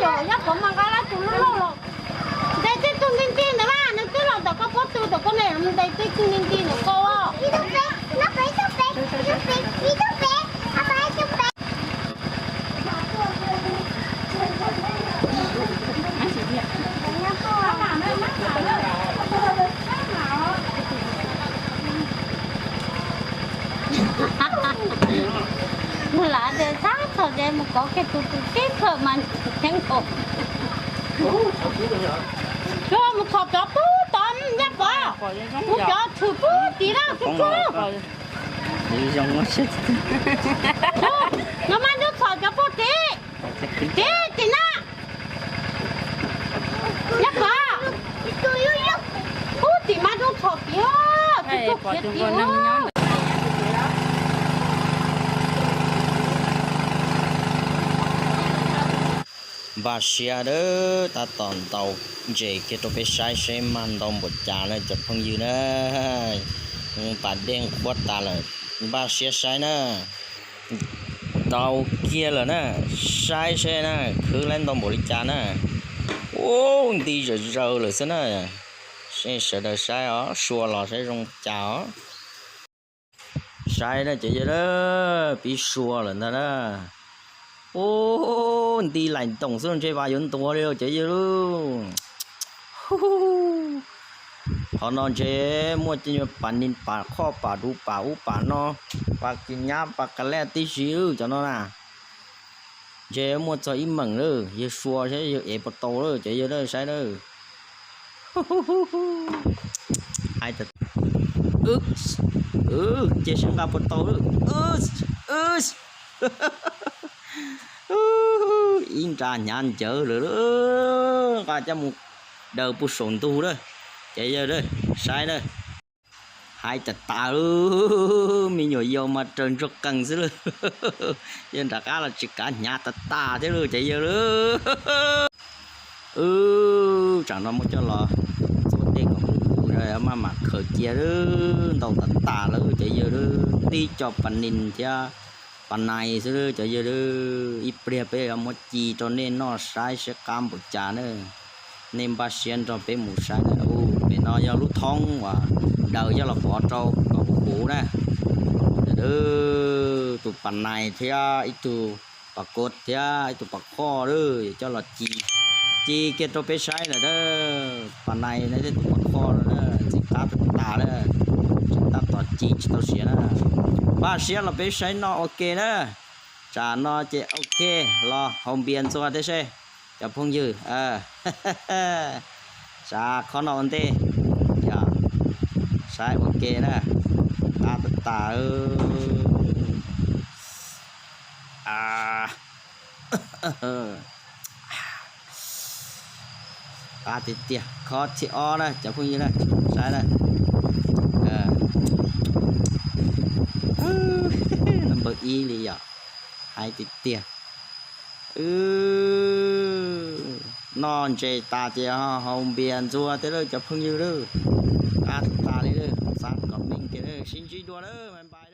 Yog, yog pov mas nqa lawv tus loj loj los. Ntes tej tug nti nti ntawd mas nws twb los tom koj pob tw tom koj ne, ntes tej tug nti nti ntawm koj. Mus lav tias txhob txhom ces mus kov kiag tus tus tib kawm mas thiab nkaus. Mus txhom cov pub tod nyab pov, mus cov tshwm pub tid na, tub tub. No mas ntuj txhom cov pub tid, tid tim na. Nyab pov, pub tim mas ntuj txhom tid, tub tub khiav tid. Npaj siab dawb, tab tom ntaus ntses kiag rau peb saib seb mag ntau npaum cas na cov phooj ywg na. Pas dej qhuav tas lawm, npaj siab saib na. Ntaus kiag lawm na, saib seb na khwv laib ntau npaum li cas na. Ub, nti zawm zaws lawm xwb na. Sawv daws saib os, sua los saib zoo cas os. Saib na cov yawg, pib sua lawm ntag na. Ub, nti laim ntoos xwb ntshe vas yuav ntuav li cov yawg lauj. Qhov no ntshe muaj cov pas nis pas khoj pas duv pas ub pas no, pas kis nyab pas ka lej tib si cov no na. Ntshe muaj txog ib meem lawm, yawg sua saib yawg ev puas tau lawm cov yawg saib na. Cia seb nqa puas tau lawm. Ib nra hnyav ncawv lawm, nqa coj mus daws puag saum ntug lawm cov yawg, saib na. Hais tas tas lawm, me nyuam yaus mas raws ntsuag qees xwb lawm. Yawg nram qab los tsis kav hnyav tas tas thiab lawm cov yawg lawm. Tsam no muab coj los txuas dej kom kuv maj mam khaws cia lawm, ntau tas tas lawm cov yawg lawm. Tib co pas nis thiab pas nais xwb lawm cov yawg lawm. Ib pliag peb yuav muab ci rau nej noj saib seb qab npaum cas na. Nej npaj siab nrog peb mus saib na. Pem no yog lub thoob uas daws coj los pov rau kom kuv na. Tus pas nais thiab ib tug pas kod thiab ib tug pas khoj lawm coj los ci, ci kiag rau peb saib lawm na. Pas nais thiab tus pas khoj lawm na, ntxim qab tas tas lawm, tab tom ci tsis tau siav na. Npaj siab los peb saib noj ua ke na. Tsam no ces ua ke los haus npias ntxuag thiab seb cov phooj ywg. Tsam qhov no ua ntej, yog saib ua ke na. Qab tas tas. Qab tiag tiag, khov thib ob na cov phooj ywg na, saib na. Number ib li yom, hais tiag tiag. Noj ntses tas ces haus npias ntxuag thiab lawm cov phooj ywg lawm. Qab tas tas li lawm, xav kom meej kiag lawm, sib ntsib dua lawm, bye bye.